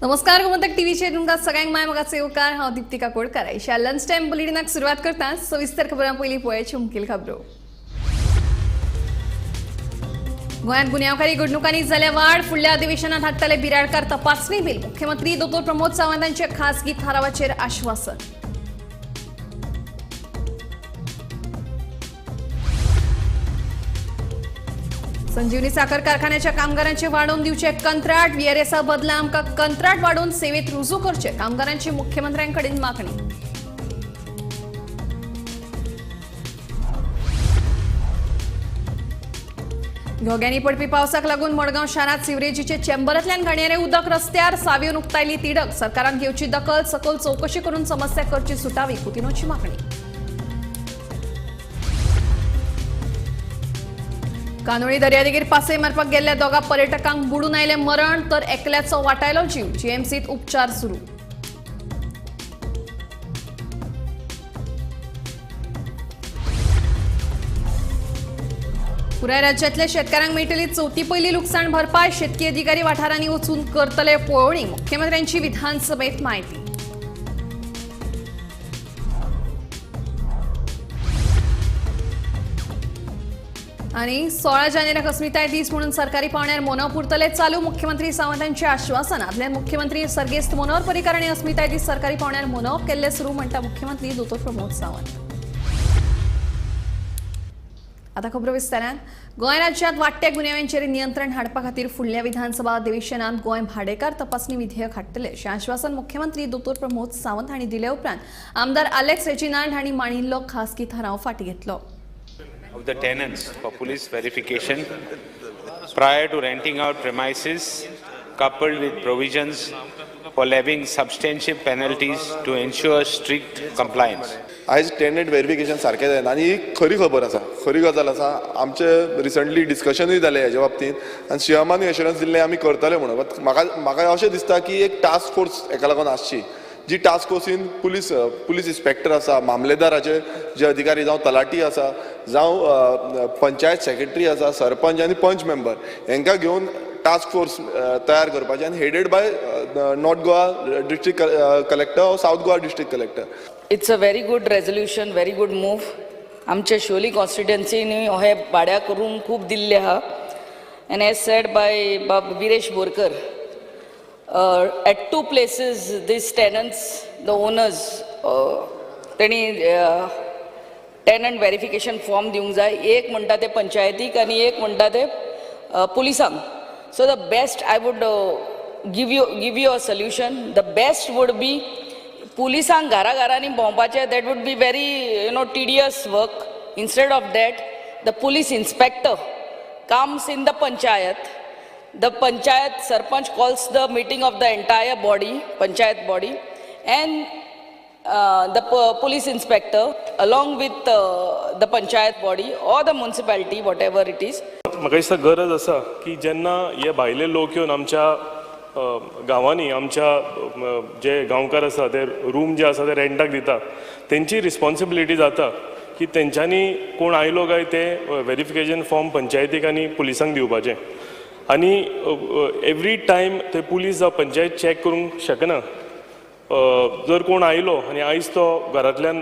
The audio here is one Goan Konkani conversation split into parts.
नमस्कार, गोमंतक टीव्हीचेर तुमकां सगळ्यांक माय मोगाचो येवकार. हांव दिप्ती काकोडकर. अशा लंच टायम बुलेटिनाक सुरवात करता. सविस्तर खबरां. पयलीं पळयाची मुखेल खबरो. गोंयांत गुन्यांवकारी घडणुकांनी जाल्या वाड. फुडल्या अधिवेशनात हाडटले बिराडकार तपासणी बील. मुख्यमंत्री दोतोर प्रमोद सावंत हांचे खासगी थारावाचेर आश्वासन. संजीवनी साखर कारखान्याच्या कामगारांचे वाडोवन दिवचे कंत्राट. व्हीआरएसा बदला आमकां कंत्राट वाडोवन सेवेत रुजू करचे, कामगारांची मुख्यमंत्र्यांकडेन मागणी. घोग्यांनी पडपी पावसाक लागून मडगांव शारांत सिवरेजीचे चेंबरांतल्यान घाणयारें उदक रस्त्यार. सावयोन उक्तायली तिडक. सरकारान घेवची दखल. सखोल चवकशी करून समस्या करची सुटावी, कुतिनोची मागणी. कानोळी दर्यादेगेर पासय मारपाक गेल्ल्या दोगा पर्यटकांक बुडून आयलें मरण, तर एकल्याचो वाटायलो जीव. जीएमसीत उपचार सुरू. पुराय राज्यातल्या शेतकारांक मेळटली चवथी पयली लुकसाण भरपाय. शेतकी अधिकारी वाठारांनी वचून करतले पळोवणी. मुख्यमंत्र्यांची विधानसभेत माहिती. आणि 16 जानेवारीक अस्मिताय दीस म्हणून सरकारी पावण्यार मनोवप उरतले चालू. मुख्यमंत्री सावंत हांचे आश्वासन. आदले मुख्यमंत्री सर्गेस्त मनोहर पर्रीकार हांणी अस्मिताय दीस सरकारी पावण्यार मनोवप केल्ले सुरू, म्हणटा मुख्यमंत्री दोतोर प्रमोद सावंत. आता खबरो विस्तारान. गोंय राज्यांत वाडट्या गुन्यांवांचेर नियंत्रण हाडपा खातीर फुडल्या विधानसभा अधिवेशनात गोंय भाडेकार तपासणी विधेयक हाडटले, अशें आश्वासन मुख्यमंत्री दोतोर प्रमोद सावंत हांणी दिले उपरांत आमदार आलेक्स रेजिनाल्ड हांणी मांडिल्लो खासगी थाराव फाटीं घेतलो. Of the tenants for police verification prior to renting out premises, coupled with provisions for levying substantial penalties to ensure strict compliance. आयज टेनंट वेरिफिकेशन सारकें जायना आनी ही खरी खबर आसा, खरी गजाल आसा. आमचें रिसंटली डिस्कशनूय जालें हेज्या बाबतींत आनी सीएमानूय एश्योरन्स दिल्लें आमी करतले म्हणून. बट म्हाका अशें दिसता की एक टास्क फोर्स हेका लागून आसची, जी टास्क फोर्सीन पुलीस इन्स्पेक्टर आसा, मामलेदाराचे जे अधिकारी जावं तलाठी आसा, जावं पंचायत सेक्रेटरी आसा, सरपंच आनी पंच मेंबर हेंकां घेवन टास्क फोर्स तयार करपाची आनी headed by North Goa District Collector or South Goa District Collector. It's a very good resolution, very good move. आमच्या शिवोली कॉन्स्टिट्युएन्सीनी हे भाड्याक रूम खूब दिल्ले आहा and as said by बाब Viresh Borkar, at two places these tenants, the owners, तेणी टेनंट वेरिफिकेशन फॉर्म दिवंक जाय. एक म्हणटा ते पंचायतीक आनी एक म्हणटा ते पुलिसांक. So the best, I would give you a solution, the best would be पुलिसांक घरा घरांनी भोंवपाचें, that would be very tedious work. Instead of that, the police inspector comes in the panchayat. The panchayat sarpanch calls the meeting of the entire body, panchayat body, and the police inspector along with the panchayat body or the municipality, whatever it is. म्हाका दिसता गरज आसा की जेन्ना हे भायले लोक येवन आमच्या गांवांनी आमच्या जे गांवकार आसा ते रूम जे आसा ते रेंटाक दिता, तेंची रिस्पॉन्सिबिलिटी जाता की तेंच्यांनी कोण आयलो काय ते वेरिफिकेशन फॉर्म पंचायतीक आनी पुलिसांक दिवपाचें. आनी एवरी टायम ते पुलीस जावं पंचायत चॅक करूंक शकना. जर कोण आयलो आनी आयज तो घरांतल्यान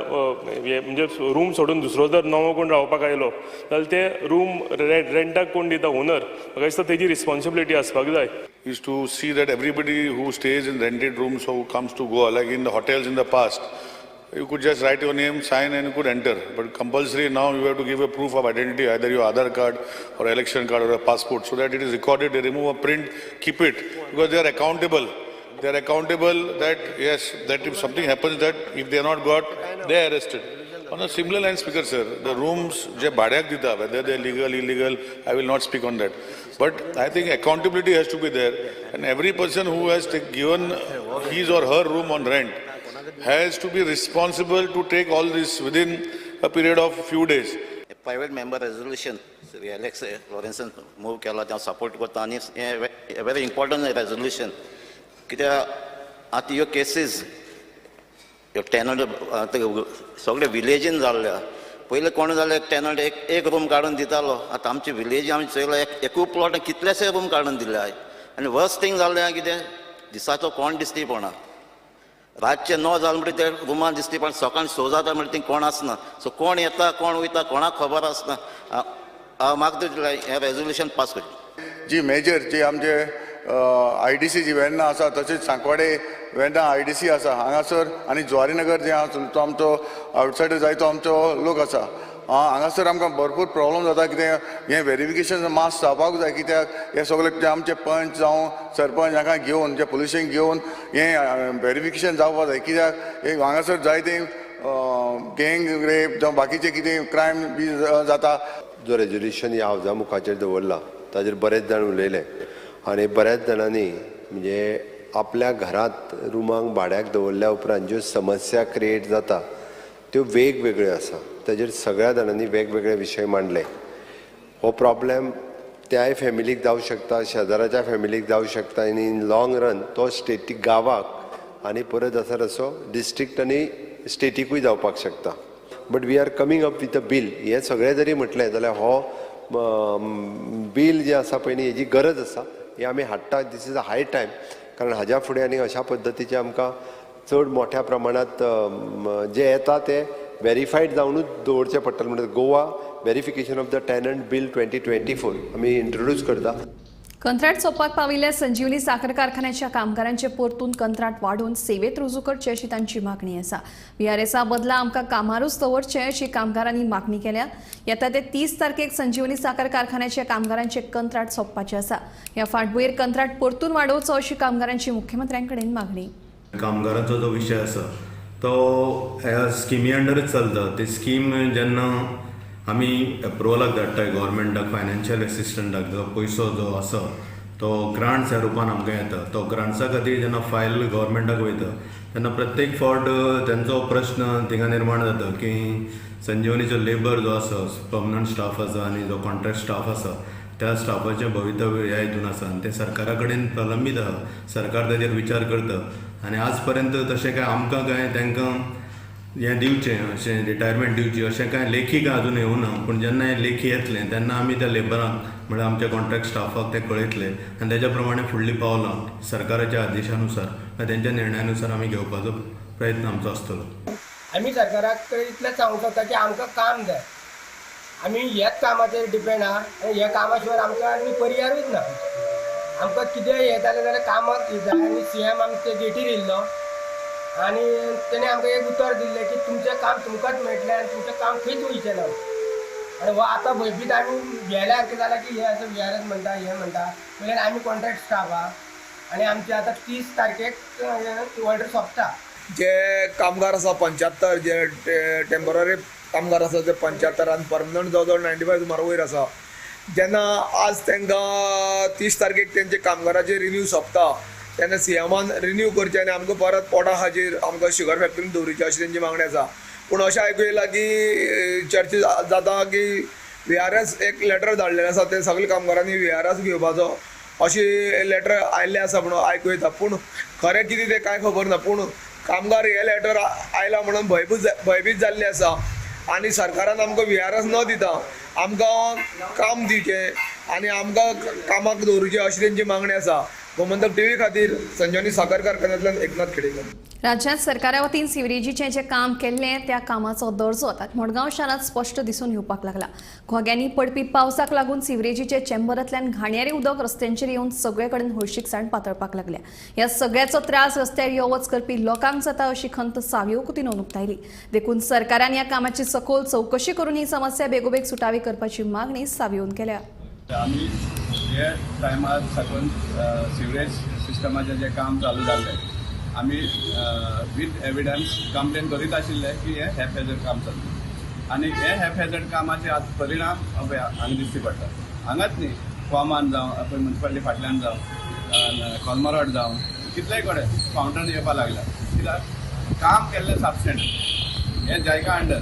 हे म्हणजे रूम सोडून दुसरो जर नवो कोण रावपाक आयलो जाल्यार ते रूम रेंटाक कोण दिता ओनर, म्हाका दिसता तेजी रिस्पॉन्सिबिलिटी आसपाक जाय. Is to see that everybody who stays in rented rooms or who comes to Goa, like in the hotels in the past, you could just write your name, sign and you could enter. But compulsory now you have to give a proof of identity, either your Aadhaar card or election card or a passport, so that it is recorded, they remove a print, keep it, because they are accountable. They are accountable that, yes, that if something happens, that if they are not got, they are arrested. On a similar line, Speaker sir, the rooms जे भाड्याक दिता, whether they are legal, illegal, I will not speak on that. But I think accountability has to be there, and every person who has given his or her room on rent has to be responsible to take all this within a period of few days. Private member resolution Shri Alex लॉरेन्सान move केला तें हांव सपोर्ट करता आनी हें व्हेरी इम्पॉर्टंट रेजोल्युशन, कित्याक आतां ह्यो केसीस ह्यो टेनंट सगळे विलेजीन जाल्ले आहा. पयलीं कोण जाल्यार टेनंट एक एक रूम काडून दितालो. आतां आमचे विलेजी आमी चोयला, एक एकूय प्लॉट कितलेशे रूम काडून दिले आहाय. आनी वर्स्ट थींग जाल्लें आहा कितें, दिसाचो कोण दिश्टी पडना, रातचे 9 जालें म्हणटकीर ते रुमान दिश्टी पडना, सकाळी 6 जाता म्हणल्यार थंय कोण आसना. सो कोण येता कोण वयता कोणाक खबर आसना. हांव मागता हें रेजोल्युशन पास करचें. जी मेजर जी आमचे IDC जी वेर्ना आसा, तशेंच सांकवाडे वेर्ना IDC आसा हांगासर, आनी जुवारीनगर जे आसा तो आमचो आवटसायडर जायतो आमचो लोक आसा. हांगासर आमकां भरपूर प्रॉब्लम जाता. कितें हें वेरिफिकेशन मास जावपाक जाय, कित्याक हे सगळे आमचे पंच जावं सरपंच हांकां घेवन जे पुलिशेंक घेवन हें वेरिफिकेशन जावपाक जाय. कित्याक हे हांगासर जायते गँग रेप जावं बाकीचे कितें क्रायम बी जाता. जो रेजोल्युशन ह्या हावजा मुखाचेर दवरला ताजेर बरेच जाण उलयले आनी बऱ्याच जाणांनी म्हणजे आपल्या घरांत रुमांक भाड्याक दवरल्या उपरांत ज्यो समस्या क्रिएट जाता त्यो वेगवेगळ्यो आसा. ताजेर सगळ्या जाणांनी वेगवेगळे विशय मांडले. हो प्रॉब्लेम त्याय फॅमिलीक जावं शकता, शेजाराच्या फॅमिलीक जावं शकता आनी इन लॉंग रन तो स्टेटीक गांवाक आनी परत आसा तसो डिस्ट्रिक्ट आनी स्टेटीकूय जावपाक शकता. But we are coming up with a bill. हें सगळें जरी म्हटलें जाल्यार हो बील जें आसा पळय न्ही हेजी गरज आसा, हें आमी हाडटा. This is a high time, कारण हाज्या फुडें आनी अशा पद्दतीचें आमकां चड मोठ्या प्रमाणांत जें येता तें वेरीफायड जावनूच दवरचें पडटलें. म्हणटा Goa verification of the tenant bill 2024 आमी इंट्रोड्यूस करता. कंत्राट सोंपपाक पाविल्ल्या संजीवनी साखर कारखान्याच्या कामगारांचे परतून कंत्राट वाडोवन सेवेत रुजू करचे अशी तांची मागणी आसा. VRSा बदला आमकां कामारूच दवरचे अशी कामगारांनी मागणी केल्या. येता ते 30 तारखेक संजीवनी साखर कारखान्याच्या कामगारांचे कंत्राट सोंपपाचें आसा. ह्या फाटभुंयेर कंत्राट परतून वाडोवचो अशी कामगारांची मुख्यमंत्र्यांकडेन मागणी. कामगारांचो जो विशय आसा तो ह्या स्किमी अंडरच चलता. ती स्कीम जेन्ना आमी एप्रुवलाक धाडटाय गव्हर्मेंटाक, फायनान्शियल एसिस्टंटाक, जो पयसो जो आसा तो ग्रांट्स ह्या रुपान आमकां येता. तो ग्रांट्सा खातीर जेन्ना फायल गव्हर्मेंटाक वयता तेन्ना प्रत्येक फावट तेंचो प्रश्न थिंगा निर्माण जाता की संजीवनीचो लेबर जो आसा, पर्मनंट स्टाफ आसा आनी जो कॉन्ट्रॅक्ट स्टाफ आसा त्या स्टाफाचें भवितव्य ह्या हितून आसा आनी तें सरकारा कडेन प्रलंबीत आसा. सरकार ताजेर विचार करता आनी आज पर्यंत तशें काय आमकां काय तांकां हें दिवचें अशें रिटायरमेंट दिवची अशें कांय लेखी काय अजून येवना. पूण जेन्ना हें लेखी येतलें तेन्ना आमी त्या लेबरांक म्हळ्यार आमच्या कॉन्ट्रॅक्ट स्टाफाक तें कळयतले आनी तेज्या प्रमाणे फुडलीं पावलां सरकाराच्या आदेशानुसार तेंच्या निर्णयानुसार आमी घेवपाचो प्रयत्न आमचो आसतलो. आमी सरकाराक इतलेंच सांगूंक सोदता की आमकां काम जाय. आमी ह्याच कामाचेर डिपेंड आहा आनी ह्या कामा शिवाय आमकां आनी पर्यायूच ना. आमकां कितेंय हें जालें जाल्यार कामाक जाय. आनी CM आमचे गेटीर येयल्लो आनी तेणें आमकां एक उतर दिल्लें की तुमचें काम तुमकांच मेळटलें आनी तुमचें काम खंयच वयचें ना. आनी हो आतां भंयभीत आमी भियेल्या सारकें जालां की हें असो VRS म्हणटा हें म्हणटा, म्हणल्यार आमी कॉन्ट्रॅक्ट स्टाफ आहा आनी आमचें आतां 30 तारखेक ऑर्डर सोंपता. जे कामगार आसा 75 जे टेम्पररी कामगार आसा ते 75 आनी परमनंट जवळ जवळ 95 सुमार वयर आसा. जेन्ना आज तांकां 30 तारखेक तेंचे कामगाराचे रिन्यू सोंपता तेन्ना CMान रिन्यू करचें आनी आमकां परत पोटा खातीर आमकां शुगर फॅक्टरीन दवरिची अशी तेंची मागणी आसा. पूण अशें आयकूं येयलां की चर्चा जाता की VRS एक लेटर धाडलेलें आसा, ते सगळे कामगारांनी VRS घेवपाचो अशी लेटर आयिल्लें आसा म्हणून आयकूं येता. पूण खरें कितें तें कांय खबर ना. पूण कामगार हे लेटर आयला म्हणून भंयभीत जाल्ले आसा आनी सरकारान आमकां VRS न दिता आमकां काम दिवचें आनी आमकां कामाक दवरुचें अशी तेंची मागणी आसा. गोमंतक टीव्ही खातीर संजीवनी साखर कारखान्यांतल्यान एकनाथ खेडेकर. राज्यात सरकारा वतीन सिवरेजीचें जें काम केल्लें त्या कामाचो दर्जो आतां मडगांव शारांत स्पश्ट दिसून येवपाक लागला. घोग्यांनी पडपी पावसाक लागून सिवरेजीचे चेंबरांतल्यान घाणयारें उदक रस्त्यांचेर येवन सगळे कडेन हळशीकसाण पातळपाक लागल्या. ह्या सगळ्याचो त्रास रस्त्यार यो वच करपी लोकांक जाता अशी खंत सावयो कुतीन उक्तायली. देखून सरकारान ह्या कामाची सखोल चवकशी करून ही समस्या बेगोबेग सुटावी करपाची मागणी सावयोन केल्या. आमी हे टायमार साकून सिवरेज सिस्टमाचें जें काम चालू जाल्लें आमी वीथ एविडन्स कंप्लेन करीत आशिल्ले की हें हॅपहॅजर्ड काम चलता आनी हे हॅपहॅजर्ड कामाचे आज परिणाम हांगा दिश्टी पडटा. हांगाच न्ही, कोमान जावं, पळय म्युनिसिपालिटी फाटल्यान जावं, कोलमरोड जावं, कितलेय कडेन फावंटन येवपाक लागला. कित्याक काम केल्लें सबस्टँडर्ड. हें जायका अंडर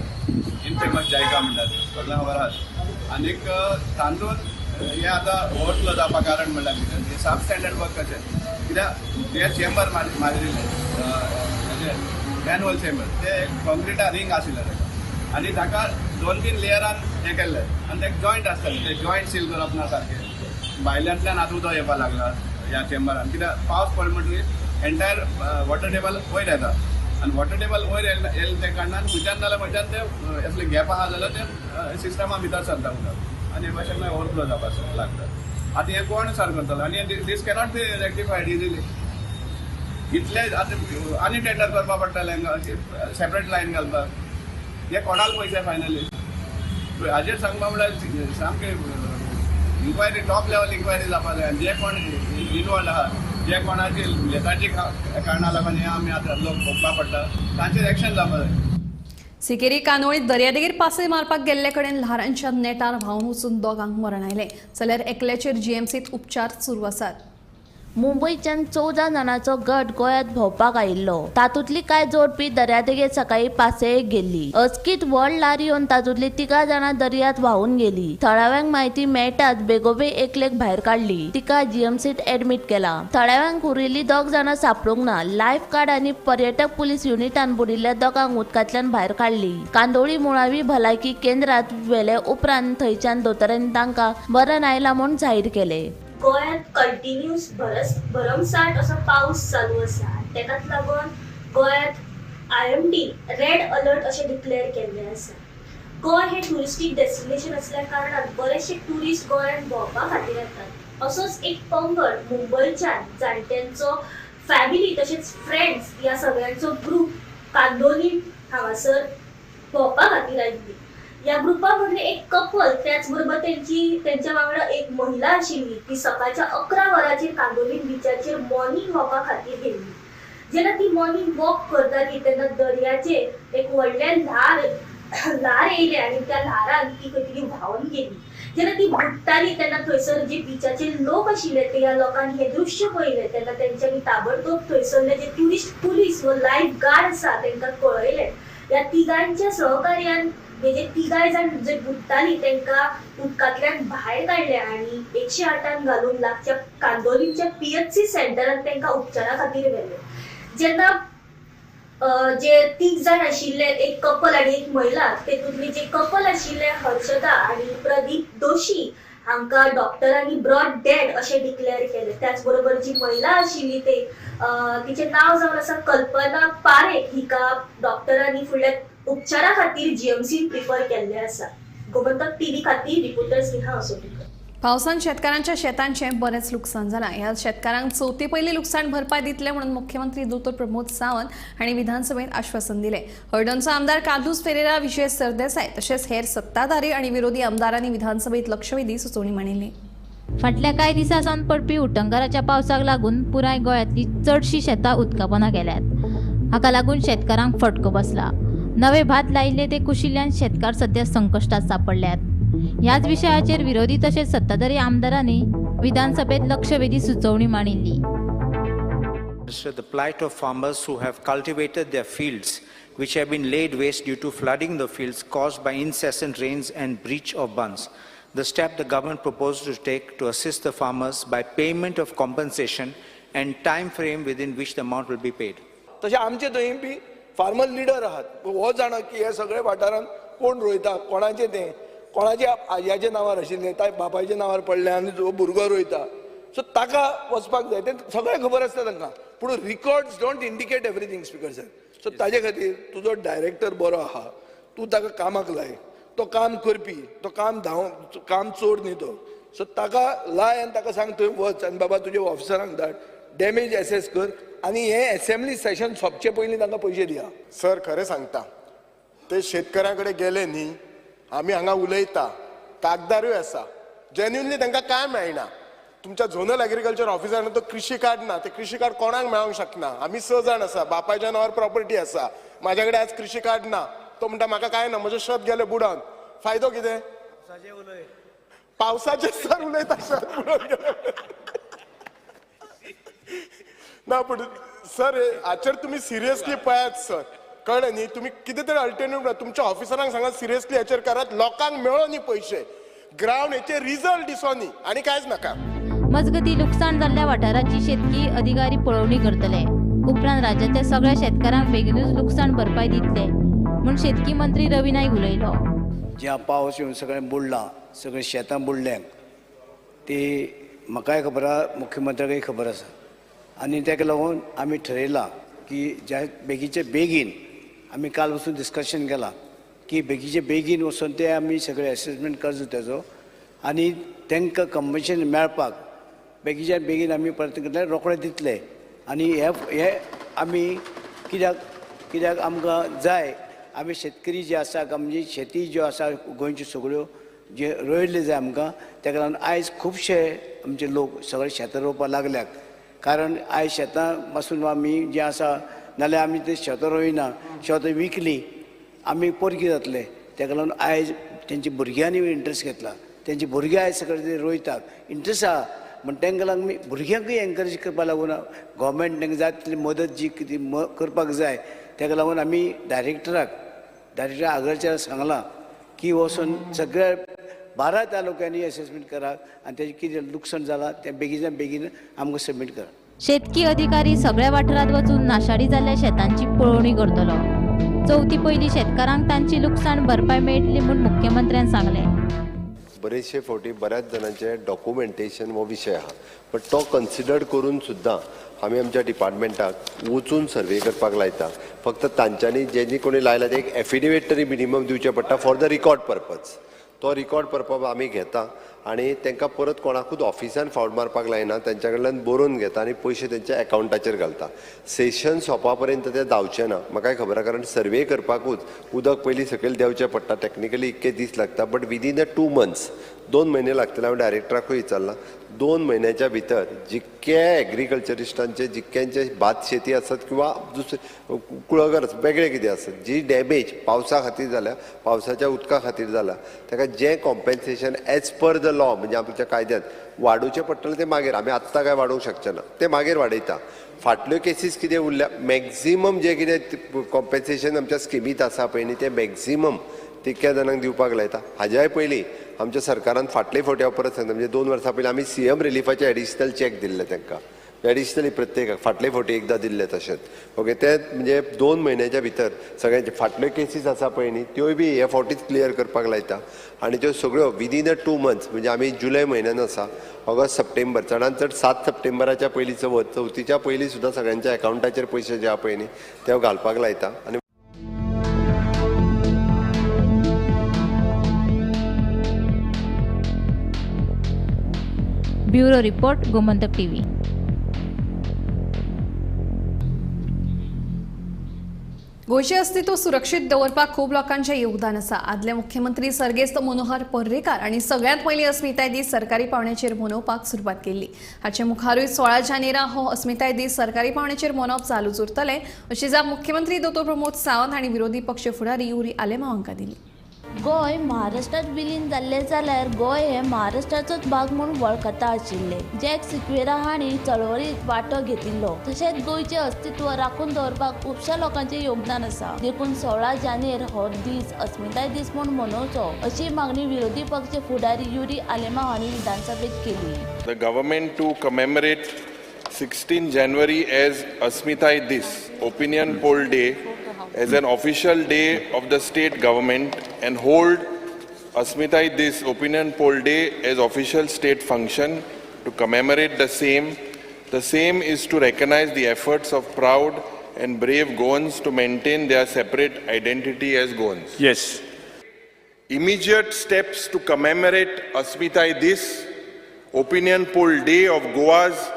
इनफेमस जायका म्हणटात सगळ्यांक खबर आसा. आनीक तातूंत हें आतां ओवरफ्लो जावपाक कारण म्हणल्यार कितें, हें सब स्टँडर्ड वर्क कशें कित्याक हे चेंबर मारिल्लें मॅन्युअल चेंबर ते कॉन्क्रिटा रिंग आशिल्लें ताका आनी ताका 2-3 लेयरान हें केल्लें आनी ते जॉयंट आसताले, ते जॉयंट सील करप ना सारकें, भायल्यांतल्यान आतां उदक येवपाक लागला. ह्या चेंबरान, कित्याक पावस पडलो म्हणटकीर एंटायर वॉटर टेबल वयर येता आनी वॉटर टेबल वयर येयले त्या कारणान खंयच्यान जाल्यार खंयच्यान ते असले गॅप आहा जाल्यार ते सिस्टमा भितर सरता उदक आनी हे भाशेन मागीर ओवरफ्लो जावपाक लागता. आतां हें कोण सार करतलो आनी these cannot be rectified easily. इतले आतां आनी टेंडर करपा पडटलें हांकां, सेपरेट लायन घालपाक, हे कोणाक पयशे फायनली हाजेर सांगपा म्हणल्यार सामकें इन्क्वायरी, टॉप लेवल इन्क्वायरी जावपा जाय. जे कोण इनवॉल्व आहा, जे कोणाची लेताची कारणां लागून हे आमी आतां लोक भोगपा पडटा, तांचेर एक्शन जावपा जाय. सिकेरी कानोळीत दर्यादेगेर पासय मारपाक गेल्ले कडेन ल्हारांच्या नेटार व्हांवन वचून दोगांक मरण आयलें, जाल्यार एकल्याचेर जीएमसीत उपचार सुरू आसात. मुंबयच्यान 14 जाणांचो गट गोंयांत भोंवपाक आयिल्लो. तातूंतली कांय जोडपी दर्यादेगेर सकाळीं पासयेक गेल्ली. अचकीत व्हड ल्हार येवन तातूंतली 3 जाणां दर्यांत व्हांवून गेली. थळाव्यांक म्हायती मेळटाच बेगोबेग एकलेक भायर काडली. तिका जीएमसीत एडमीट केला. थळाव्यांक उरिल्ली 2 जाणां सांपडूंक ना. लायफ गार्ड आनी पर्यटक पुलीस युनिटान बुडिल्ल्या दोगांक उदकांतल्यान भायर काडली. कांदोळी मुळावी भलायकी केंद्रांत व्हेले उपरांत थंयच्यान दोतोरांनी तांकां मरण आयला म्हूण जाहीर केले. गोंयांत कंटिन्यूस भरमसाठ असो पावस चालू आसा आनी तेकाच लागून गोंयांत IMD red alert अशें डिक्लेअर केल्लें आसा. गोंय हें ट्युरिस्टीक डेस्टिनेशन आसल्या कारणान बरेचशे ट्युरिस्ट गोंयांत भोंवपा खातीर येतात. असोच एक पंगड मुंबयच्यान जाणट्यांचो फॅमिली तशेंच फ्रेंड्स ह्या सगळ्यांचो ग्रूप कांदोलीम हांगासर भोंवपा खातीर आयिल्ली. ह्या ग्रुपा मदले एक कपल त्याच बरोबर तेंच्या वांगडा एक महिला आशिल्ली ती सकाळच्या 11 वरांचेर कांदोलीम बिचाचेर मॉर्निंग वॉका खातीर गेल्ली. जेन्ना ती मॉर्निंग वॉक करताली तेन्ना दर्याचेर एक व्हडलें ल्हार येयलें आनी त्या ल्हारान ती खंय तरी व्हांवन गेली. जेन्ना ती बुडटाली तेन्ना थंयसर जे बिचाचेर लोक आशिल्ले ते ह्या लोकांनी हें दृश्य पळयलें तेन्ना तेंच्यांनी ताबडतोब थंयसरले जे ट्युरिस्ट पुलीस व लायफ गार्ड आसा तेंकां कळयलें. ह्या तिगांच्या सहकार्यान म्हणजे तिगाय जाण जे बुडटाली तेंकां उदकांतल्यान भायर काडले आनी 108 घालून लागच्या कांदोलीमच्या PHC सेंटरान तेंकां उपचारा खातीर व्हेले. जेन्ना जे 3 जाण आशिल्ले, एक कपल आनी एक महिला, तेतूंतली जे कपल आशिल्ले हर्षदा आनी प्रदीप दोशी हांकां डॉक्टरांनी ब्रॉड डेड अशें डिक्लेअर केलें. त्याच बरोबर जी महिला आशिल्ली ते तिचें नांव जावन आसा कल्पना पारेख, हिका डॉक्टरांनी फुडल्या उपचारा खातीर जीएमसीन प्रिफर केल्ले आसा. गोमंतक टीव्ही खातीर रिपोर्टर स्नेहा असोटीकर. पावसान शेतकारांच्या शेतांचें बरेंच लुकसाण जालां. ह्या शेतकारांक चवथी पयलीं लुकसाण भरपाय दितले म्हणून मुख्यमंत्री दोतोर प्रमोद सावंत हांणी विधानसभेत आश्वासन दिलें. हळदणचो आमदार कार्लुस फेरेरा, विजय सरदेसाय तशेंच हेर सत्ताधारी आनी विरोधी आमदारांनी विधानसभेत लक्षवेधी सुचोवणी मांडिल्ली. फाटल्या कांय दिसां सावन पडपी उटंगाराच्या पावसाक लागून पुराय गोंयांतली चडशीं शेतां उदकापोना गेल्यात. हाका लागून शेतकारांक फटको बसला. नवे भात लायिल्ले ते कुशिल्ल्यान शेतकार सध्या संकश्टात सापडल्यात. ह्याच विशयाचेर विरोधी तशेंच सत्ताधारी आमदारांनी विधानसभेत लक्षवेधी सुचोवणी मांडिल्ली. The plight of farmers who have cultivated their fields, which have been laid waste due to flooding the fields caused by incessant rains and breach of bunds. The step the government proposed to take to assist the farmers by payment of compensation and time frame within which the amount will be paid. तशें आमचे थंय बी फार्मर लिडर आहात, हो जाणा की हे सगळे वाठारांत कोण रोयता, कोणाचें तें, कोणाचे आजयाच्या नांवार आशिल्लें, ताच्या बापायच्या नांवार पडलें आनी जो भुरगो रोयता, सो ताका वचपाक जाय, तें सगळें खबर आसता तांकां. पूण records don't indicate everything speaker sir. So ताजे खातीर तुजो डायरेक्टर बरो आहा, तूं ताका कामाक लाय, तो काम करपी, तो काम धांव, काम चोर न्ही तो, सो ताका लाय आनी ताका सांग थंय वच आनी बाबा तुज्या ऑफिसरांक धाड, डॅमेज एसेस कर आनी हें एसेंब्ली सेशन सोंपचे पयलीं तांकां पयशे दिया. सर खरें सांगता, ते शेतकऱ्यां कडेन गेले न्ही, आमी हांगा उलयता, कागदारूय आसा, जेन्युनली तांकां कांय मेळना. तुमच्या झोनल एग्रीकल्चर ऑफिसरान तो कृषी कार्ड ना, ते कृषी कार्ड कोणाक मेळोंक शकना. आमी 6 जाण आसा, बापायच्या नांवार प्रॉपर्टी आसा, म्हाज्या कडेन आज कृषी कार्ड ना, तो म्हणटा म्हाका कांय ना, म्हजें शेत गेलें बुडोन, फायदो कितें? पावसाचेर सर उलयता, शेत बुडोन गेलें ना. पूण सर हाचेर तुमी सिरियसली पळयात सर, कळ्ळें न्ही? तुमी कितें तरी अल्टरनेटिव्ह तुमच्या ऑफिसरांक सांगात, सिरियसली हाचेर करात, लोकांक मेळो न्ही पयशे, ग्रावंड हेचेर रिजल्ट दिसो न्ही, आनी कांयच नाका. मजगती लुकसाण जाल्ल्या वाठाराची शेतकी अधिकारी पळोवणी करतले. उपरांत राज्यातल्या सगळ्या शेतकारांक बेगीनूच लुकसाण भरपाय दितले म्हूण शेतकी मंत्री रवी नायक उलयलो. ज्या पावस येवन सगळें बुडलां, सगळीं शेतां बुडल्यांत, ती म्हाकाय खबर आसा, मुख्यमंत्र्याकय खबर आसा आनी ताका लागून आमी ठरयलां की ज्या बेगीचे बेगीन आमी काल वचून डिस्कशन केलां की बेगीचे बेगीन वचून ते आमी सगळे एसेसमेंट करचो तेजो आनी तांकां कम्पन्सेशन मेळपाक बेगीच्या बेगीन आमी परत करतले, रोखडे दितले. आनी हे आमी कित्याक आमकां जाय, आमी शेतकरी जे आसा, आमची शेती ज्यो आसा गोंयच्यो सगळ्यो जे रोयल्ले जाय आमकां, ताका लागून आयज खुबशे आमचे लोक सगळे शेतां रोवपाक लागल्यात. कारण आयज शेतां पासून आमी जें आसा, नाल्यार आमी ते शेतां रोयना, शेतां विकली आमी पोरकी जातले. ताका लागून आयज तेंच्या भुरग्यांनी इंट्रस्ट घेतला, तेंची भुरगीं आयज सगळे ते रोयतात, इंट्रस्ट आसा. म्हण तांकां लागून आमी भुरग्यांकूय एनकरेज करपाक लागून गव्हर्मेंट तांकां जाय तितली मदत जी कितें करपाक जाय. ताका लागून आमी डायरेक्टर आगरच्यार सांगलां की वचून सगळ्या 12 तालुक्यांनी एसेसमेंट करात आनी तेजें कितें लुकसाण जालां तें बेगीन बेगीन आमकां सबमीट करात. शेतकी अधिकारी सगळ्या वाठारांत वचून नाशाडी जाल्ल्या शेतांची पळोवणी करतलो. चवथी पयलीं शेतकारांक तांची लुकसाण भरपाय मेळटली म्हूण मुख्यमंत्र्यान सांगलें. बरेचशे फावटी बऱ्याच जाणांचे डॉक्युमेंटेशन हो विशय आहा, बट तो कन्सिडर करून सुद्दां आमी आमच्या डिपार्टमेंटाक वचून सर्वे करपाक लायता. फक्त तांच्यांनी जेन्नी कोणी लायला ते एक एफिडेवीट तरी मिनिमम दिवचें पडटा फॉर the record purpose. तो रिकॉर्ड पर्पज आमी घेता आनी तांकां परत कोणाकूच ऑफिसान फावट मारपाक लायना, तांच्या कडल्यान बरोवन घेता आनी पयशे तेंच्या एकावंटाचेर घालता. सेशन सोंपा पर्यंत ते धांवचे ना, म्हाकाय खबर आहा, कारण सर्वे करपाकूच उदक पयलीं सकयल देंवचें पडटा, टॅक्निकली इतके दीस लागता. बट विदीन the 2 months, 2 म्हयने लागतले. हांवें डायरेक्टराकूय विचारलां, 2 म्हयन्याच्या भितर जितके एग्रीकल्चरिस्टांचे जितक्यांचे भात शेती आसत किंवा दुसरे कुळागर वेगळे कितें आसत, जी डॅमेज पावसा खातीर जाल्या, पावसाच्या उदका खातीर जाला, ताका जें compensation as per the law म्हणजे आमच्या कायद्यात वाडोवचें पडटलें तें मागीर. आमी आत्तां कांय वाडोवंक शकचे ना, तें मागीर वाडयता. फाटल्यो केसीस कितें उरल्या, मॅक्झिमम जें कितें कॉम्पेन्सेशन आमच्या स्किमींत आसा पळय न्ही, तें मॅक्झिमम तितक्या जाणांक दिवपाक लायता. हाज्याय पयलीं आमच्या सरकारान फाटले फावटी हांव परत सांगता, म्हणजे 2 वर्सां पयलीं आमी सीएम रिलीफाचे एडिशनल चॅक दिल्ले तांकां, एडिशनली प्रत्येकाक फाटले फावटी एकदां दिल्ले तशेंच. ओके, ते म्हणजे 2 म्हयन्याच्या भितर सगळ्यांचे फाटल्यो केसीस आसा पळय न्ही, त्योय बी हे फावटीच क्लियर करपाक लायता. आनी त्यो सगळ्यो विदीन अ 2 मंथ्स, म्हणजे आमी जुलय म्हयन्यान आसा, ऑगस्ट सप्टेंबर, चडान चड 7 सप्टेंबराच्या पयलीं चवथीच्या पयलीं सुद्दां सगळ्यांच्या एकावंटाचेर पयशे जे आहा पळय न्ही ते घालपाक लायता. आनी ब्युरो रिपोर्ट, गोमंतक टीव्ही. गोंयचें अस्तित्व सुरक्षीत दवरपाक खूब लोकांचें योगदान आसा. आदले मुख्यमंत्री सर्गेस्त मनोहर पर्रीकार आनी सगळ्यांत पयलीं अस्मिताय दीस सरकारी पावंड्याचेर मनोवपाक सुरवात केल्ली. हाचे मुखारूय 16 जानेरा हो अस्मिताय दीस सरकारी पावंड्याचेर मनोवप चालूच उरतलें अशी जाप मुख्यमंत्री दोतोर प्रमोद सावंत हांणी विरोधी पक्ष फुडारी युरी आलेमांव हांकां दिली. गोंय महाराष्ट्रात विलीन जाल्ले जाल्यार गोंय हे महाराष्ट्राचोच भाग म्हूण वळखता आशिल्ले. जॅक सिक्वेरा हांणी चळवळीत वांटो घेतिल्लो. तशेंच गोंयचें अस्तित्व राखून दवरपाक खुबश्या लोकांचें योगदान आसा. देखून 16 जानेर हो दीस अस्मिताय दीस म्हूण मनोवचो अशी मागणी विरोधी पक्ष फुडारी युरी आलेमांव हांणी विधानसभेत केली. The government to commemorate 16 January as Asmitai Dis, Opinion Poll Day, as an official day of the state government and hold Asmitai Dis Opinion Poll Day as official state function to commemorate the same. The same is to recognize the efforts of proud and brave Goans to maintain their separate identity as Goans. Yes. Immediate steps to commemorate Asmitai Dis, Opinion Poll Day of Goa's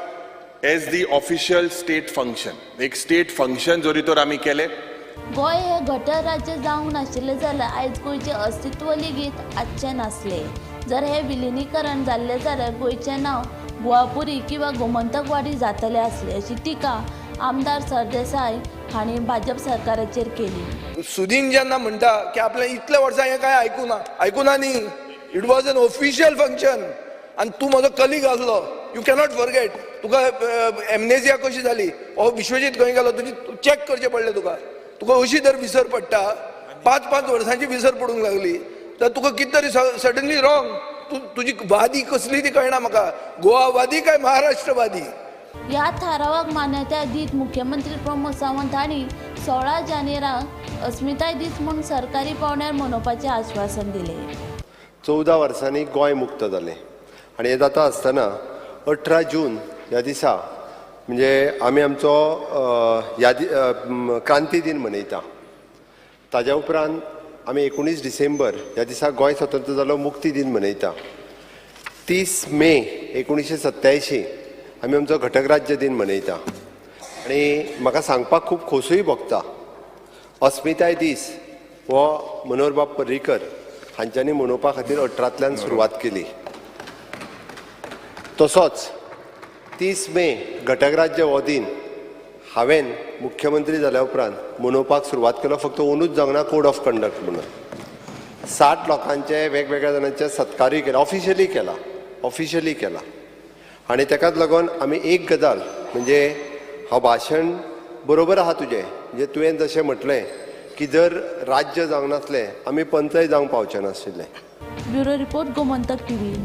as the official state function. एक state function जरी तर आमी केले. गोंय हे घटक राज्य जावंक नाशिल्लें जाल्यार आयज गोंयचें अस्तित्व लेगीत आसचें नासलें. जर हें विलिनीकरण जाल्लें जाल्यार गोंयचें नांव गोवापुरी किंवा गोमंतकवाडी जातलें आसलें अशी टिका आमदार सरदेसाय हांणी भाजप सरकाराचेर केली. सुदीन जेन्ना म्हणटा की आपल्या इतल्या वर्सां हें कांय आयकुना, आयकुना न्ही, it was an official function आनी तूं म्हजो कलीग आसलो, you cannot forget. तुका एमनेजिया कशी जाली, हो विश्वजीत खंय गेलो, तुजी चॅक करचें पडलें तुका. तुका अशी जर विसर पडटा, 5-5 वर्सांची विसर पडूंक लागली तर तुका कितें तरी सडनली रॉंग. तूं तुजी वादी कसली ती कळना म्हाका, गोवावादी काय महाराष्ट्रवादी. ह्या थारावाक मान्यताय दीत मुख्यमंत्री प्रमोद सावंत हांणी 16 जानेराक अस्मिताय दीस म्हूण सरकारी पावंड्यार मनोवपाचें आश्वासन दिलें. 14 वर्सांनी गोंय मुक्त जालें आनी हें जाता आसतना 18 जून ह्या दिसा म्हणजे आमी आमचो यादी क्रांती दिन मनयता. ताज्या उपरांत आमी 19 डिसेंबर ह्या दिसा गोंय स्वतंत्र जालो मुक्ती दिन मनयता. 30 मे 1987 आमी आमचो घटक राज्य दिन मनयता. आनी म्हाका सांगपाक खूब खोसूय भोगता, अस्मिताय दीस हो मनोहरबाब पर्रीकर हांच्यांनी मनोवपा खातीर 18तल्यान सुरवात केली. तसोच 30 मे घटक राज्य हो दिन हांवें मुख्यमंत्री जाल्या उपरांत मनोवपाक सुरवात केलो. फक्त ओनूच जावंक ना कोड ऑफ कंडक्ट म्हणून 60 लोकांचे वेगवेगळ्या जाणांचे सत्कारूय केला, ऑफिशियली केला. आनी ताकाच लागून आमी एक गजाल म्हणजे हांव भाशण बरोबर आहा तुजें, म्हणजे तुवें जशें म्हटलें की जर राज्य जावंक नासलें आमी पंचय जावंक पावचे नाशिल्ले. Bureau report, Gomantak TV.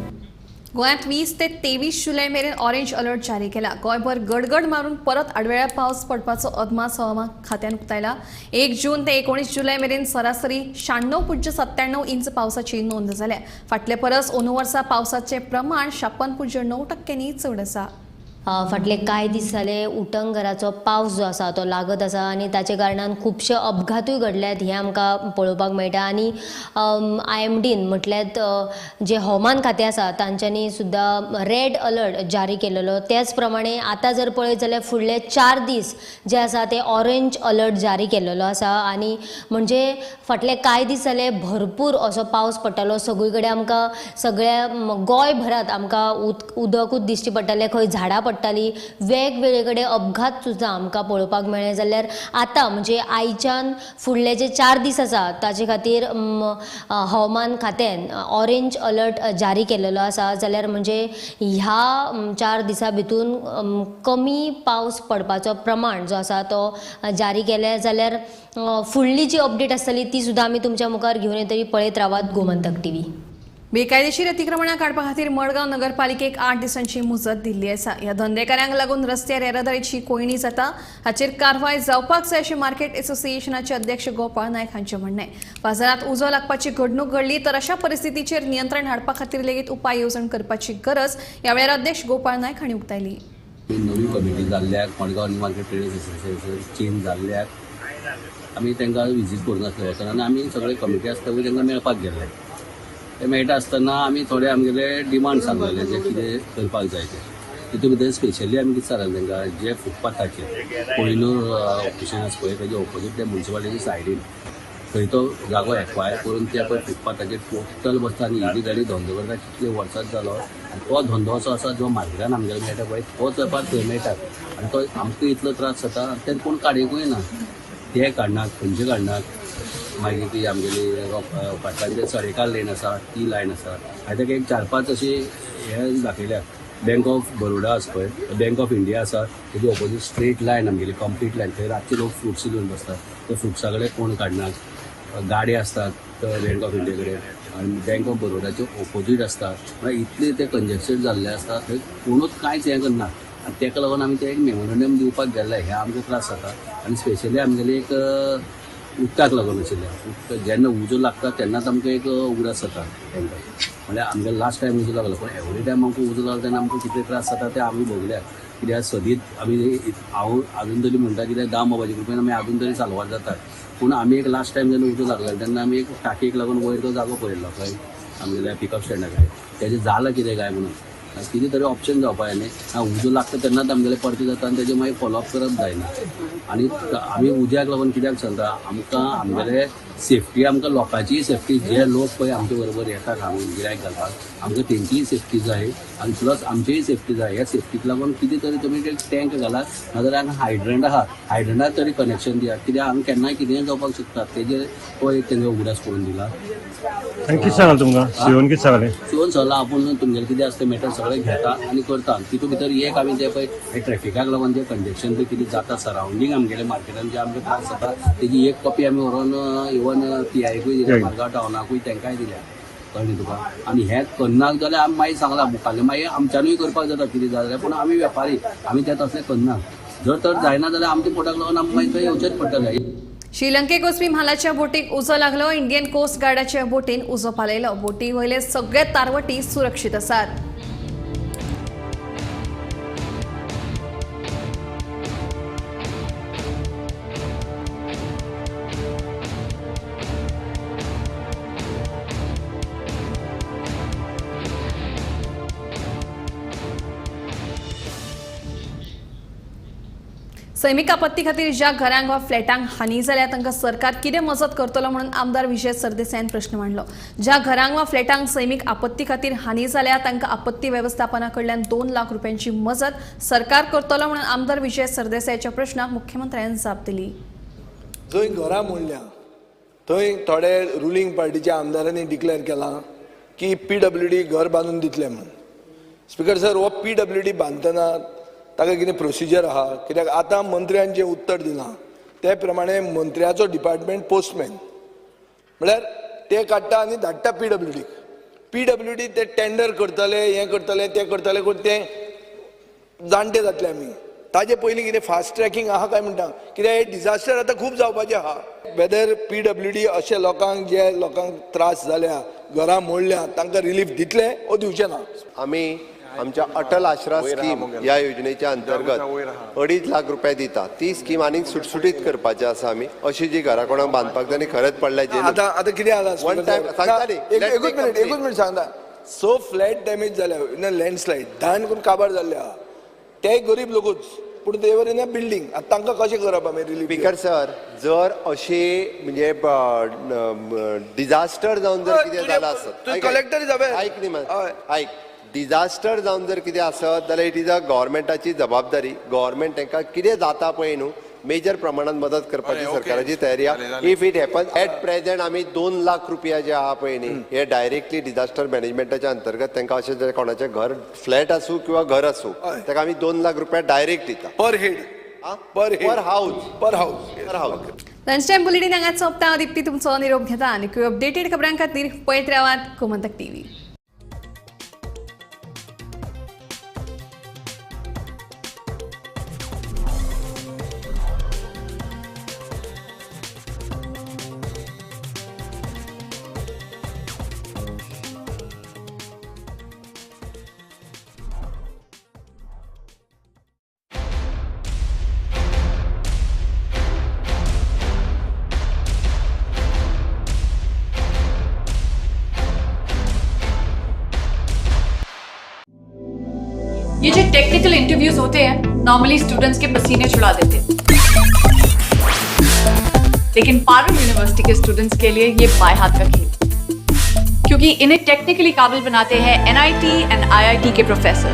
गोंयांत 20 ते 23 जुलय मेरेन ऑरेंज अलर्ट जारी केला. गोंयभर गडगड मारून परत आडवेळ्या पावस पडपाचो अदमास हवामान खात्यान उक्तायला. 1 जून ते 19 जुलय मेरेन सरासरी 96.97 इंच पावसाची नोंद जाल्या. फाटले परस अंदू वर्सा पावसाचें प्रमाण 56.9% चड आसा. फाटले कांय दीस जाले उटंगराचो पावस जो आसा तो लागत आसा आनी ताचे कारणान खुबशे अपघातूय घडल्यात हें आमकां पळोवपाक मेळटा. आनी IMDन म्हटल्यार जे हवामान खातें आसा तांच्यांनी सुद्दां रेड अलर्ट जारी केलेलो. त्याच प्रमाणे आतां जर पळयत जाल्यार फुडले 4 दीस जे आसा ते ऑरेंज अलर्ट जारी केलेलो आसा. आनी म्हणजे फाटले कांय दीस जाले भरपूर असो पावस पडटालो, सगळी कडेन आमकां सगळ्या गोंयभरांत आमकां उदकूच दिश्टी पडटालें, खंय झाडां पडटाली, वेगवेगळे कडेन अपघात सुद्दां आमकां पळोवपाक मेळ्ळे. जाल्यार आतां म्हणजे आयच्यान फुडले जे 4 दीस आसा ताचे खातीर हवामान खात्यान ऑरेंज अलर्ट जारी केलेलो आसा. जाल्यार म्हणजे ह्या 4 दिसां भितून कमी पावस पडपाचो प्रमाण जो आसा तो जारी केले. जाल्यार फुडली जी अपडेट आसतली ती सुद्दां आमी तुमच्या मुखार घेवन येतली. पळयत रावात गोमंतक टीव्ही. बेकायदेशीर अतिक्रमणां काडपा खातीर मडगांव नगरपालिकेक 8 दिसांची मुजत दिल्ली आसा. ह्या धंदेकाऱ्यांक लागून रस्त्यार येरादारीची कोंयडी जाता, हाचेर कारवाय जावपाक जाय अशें मार्केट एसोसिएशनाचे अध्यक्ष गोपाळ नायक हांचें म्हणणें. बाजारांत उजो लागपाची घडणूक घडली तर अशा परिस्थितीचेर नियंत्रण हाडपा खातीर लेगीत उपाय येवजण करपाची गरज ह्या वेळार अध्यक्ष गोपाळ नायक हांणी उक्तायली. नवी कमिटी जाल्ल्याक Madgaon market traders association change जाल्ल्याक आमी तांकां विजीट करूंक नासले वचना आनी आमी सगळे कमिटी आसता पळय तांकां मेळपाक गेल्ले. ते मेळटा आसतना आमी थोडे आमगेले डिमांड सांगलेले जे कितें करपाक जाय ते. तितून भितर स्पेशली आमी कितें सांगलें तांकां, जे फुटपाथाचेर कोहिनूर ऑफिसान आसा पळय तेजे ऑपोजीट ते मुन्सिपालिटीच्या सायडीन थंय तो जागो एक्वायर करून ते पळय फुटपाथाचेर टोटल बसता आनी इलिगली धंदो करता कितले वर्सां जालो. आनी तो धंदो असो आसा जो मार्केटान आमगेलो मेळटा पळय तोच वेपार थंय मेळटा आनी तो आमकां इतलो त्रास जाता आनी ते कोण काडिकूय ना. ते काडनात, खंयचे काडनात. मागीर ती आमगेली फाटल्यान जे सरेकार लेन आसा ती लायन आसा. हांवें ताका एक 4-5 अशी हे दाखयल्या. बँक ऑफ बरोडा आसा पळय, बँक ऑफ इंडिया आसा तेजी ऑपोजीट स्ट्रेट लायन आमगेली कंप्लीट लायन. थंय रातचे लोक फ्रुट्स घेवन बसतात, ते फ्रुट्सा कडेन कोण काडनात. गाडी आसतात बँक ऑफ इंडिया कडेन आनी बँक ऑफ बरोडाचे ऑपोजीट आसता. म्हळ्यार इतले ते कंजेस्टेड जाल्ले आसता थंय कोणूच कांयच हें करना. आनी ताका लागून आमी ते एक मेमोरेंडम दिवपाक गेल्ले. हे आमकां त्रास जाता आनी स्पेशली आमगेले एक उदकाक लागून आशिल्लें. उदक जेन्ना उजो लागता तेन्नाच आमकां एक उगडास जाता तांकां. म्हणल्यार आमगे लास्ट टायम उजो लागलो, पूण एवरी टायम आमकां उजो लागलो तेन्ना आमकां कितले त्रास जाता ते आमी भोगल्यात. कित्याक सदींच आमी हांव आजून तरी म्हणटा कित्याक दाम बाबाचे कृपेन आमी आजून तरी साल्वार जातात. पूण आमी एक लास्ट टायम जेन्ना उजो लागलो तेन्ना आमी एक टाकयेक लागून वयर तो जागो पळयल्लो खंय आमगेल्या पिकअप स्टँडा कडेन. तेजें जालां कितें काय म्हणून कितें तरी ऑप्शन जावपा जाय न्ही. उजो लागता तेन्नाच आमगेलें परतें जाता आनी तेजें मागीर फॉलोअप करप जायना. आनी आमी उज्याक लागून कित्याक चलता, आमकां आमगेले सेफ्टी, आमकां लोकांचीय सेफ्टी, जे लोक पळय आमचे बरोबर येतात हांगा गिरायक घालपाक आमकां तेंचीय सेफ्टी जाय आनी प्लस आमचीय सेफ्टी जाय. ह्या सेफ्टीक लागून कितें तरी तुमी एक टँक घालात, नाजाल्यार हांगा हायड्रंट आहा, हायड्रंटाक तरी कनेक्शन दियात. कित्याक हांगा केन्नाय कितेंय जावपाक शकता. तेजेर तो एक तेंकां उगडास करून दिला. आनी कितें सांगलें तुमकां सीओन? कितें सांगलें? सीओन सांगलां आपूण तुमगेलें कितें आसता मॅटर सगळें घेता आनी करता. तितून भितर एक आमी ते पळय ट्रॅफिकाक लागून जे कंजेक्शन पळय कितें जाता सरावंडींग आमगेले मार्केटान जे आमकां त्रास जाता तेजी एक कॉपी आमी व्हरोन इवन पीआयकूय दिल्या, मडगांव टावनाकूय तांकांय दिल्या. कळ्ळें तुका? आनी हें करनाक जाल्यार आमी मागीर सांगलां मुखाल्लें मागीर आमच्यानूय करपाक जाता कितें जाय जाल्यार, पूण आमी वेपारी आमी तें तसलें करना. जर तर जायना जाल्यार आमच्या पोटाक लागून आमकां मागीर थंय येवचेंच पडटलें. श्रीलंकेक वचपी म्हालाच्या बोटीक उजो लागलो. इंडियन कोस्ट गार्डाच्या बोटीन उजो पालयलो. बोटी वयले सगळे तारवटी सुरक्षीत आसात. सैमीक आपत्ती खातीर ज्या घरांक वा फ्लॅटांक हानी जाल्या तांकां सरकार कितें मजत करतलो म्हणून आमदार विजय सरदेसायान प्रश्न मांडलो. ज्या घरांक वा फ्लॅटांक सैमीक आपत्ती खातीर हानी जाल्या तांकां आपत्ती वेवस्थापना कडल्यान 2 लाख रुपयांची मजत सरकार करतलो म्हणून आमदार विजय सरदेसायाच्या प्रश्नाक मुख्यमंत्र्यान जाप दिली. जंय घरां मोडल्या थंय थोडे रुलींग पार्टीच्या आमदारांनी डिक्लेअर केलां की पीडब्ल्यूडी घर बांदून दितले म्हणून. स्पीकर सर, हो पीडब्ल्यूडी बांदतना ताका कितें प्रोसिजर आहा? कित्याक आतां मंत्र्यान जें उत्तर दिलां ते प्रमाणे मंत्र्याचो डिपार्टमेंट पोस्टमॅन, म्हळ्यार ते काडटा आनी धाडटा पीडब्ल्यूडीक. पीडब्ल्यूडी ते टेंडर करतले, हें करतले, तें करतले, करून तें जाणटे जातले आमी. ताजे पयलीं कितें फास्ट ट्रॅकिंग आहा काय म्हणटा? कित्याक हे डिजास्टर आतां खूब जावपाचें आहा. वेदर पीडब्ल्यूडी अशे लोकांक जे लोकांक त्रास जाल्या, घरां मोडल्या, तांकां रिलीफ दितले ओ दिवचे ना? आमी आमच्या अटल आश्रा स्कीम ह्या योजनेच्या अंतर्गत 2.5 लाख रुपया दिता. ती स्कीम आनीक सुटसुटीत करपाची आसा. आमी अशी जी घरां कोणाक बांदपाक जाय आनी खरेंच पडल्या जे आतां आतां कितें जाला वन टायम सांगता न्ही, एकूच मिनट, एकूच मिनट सांगता. 6 फ्लॅट डॅमेज जाल्या, लँडस्लायड धान करून काबार जाल्ले आहा. ते गरीब लोकूच, पूण they were in a building. आतां तांकां कशें करप आमी रिलीफ? स्पीकर सर, जर अशी म्हणजे डिजास्टर जावन जर कितें जालां आसत, कलेक्टर ऐक न्ही, ऐक, डिजास्टर जावन जर कितें आसत जाल्यार it is a गव्हर्मेंटाची जबाबदारी. गव्हर्मेंट तांकां कितें जाता पळय न्हू मेजर प्रमाणात मदत करपाची सरकाराची तयारी आहा. If it happen at present आमी 2 लाख रुपया जे आहा पळय न्ही हे डायरेक्टली डिजास्टर मॅनेजमेंटाच्या अंतर्गत तांकां अशें जर कोणाचें घर फ्लॅट आसूं किंवा घर आसूं ताका आमी 2 लाख रुपया डायरेक्ट दिता. Per head, per per house, per house, per house. Lunch time bulletin हांगाच सोंपता. दीप्ती तुमचो निरोप घेता आनी अपडेटेड खबरां खातीर पळयत रावात गोमंतक टीव्ही. ये जो टेक्निकल इंटरव्यूज होते हैं नॉर्मली स्टूडेंट्स के पसीने छुड़ा देते हैं, लेकिन Parul university K students K लिए ये बाएं हाथ का खेल, क्योंकि इन्हें टेक्निकली काबिल बनाते हैं NIT and IIT K professor.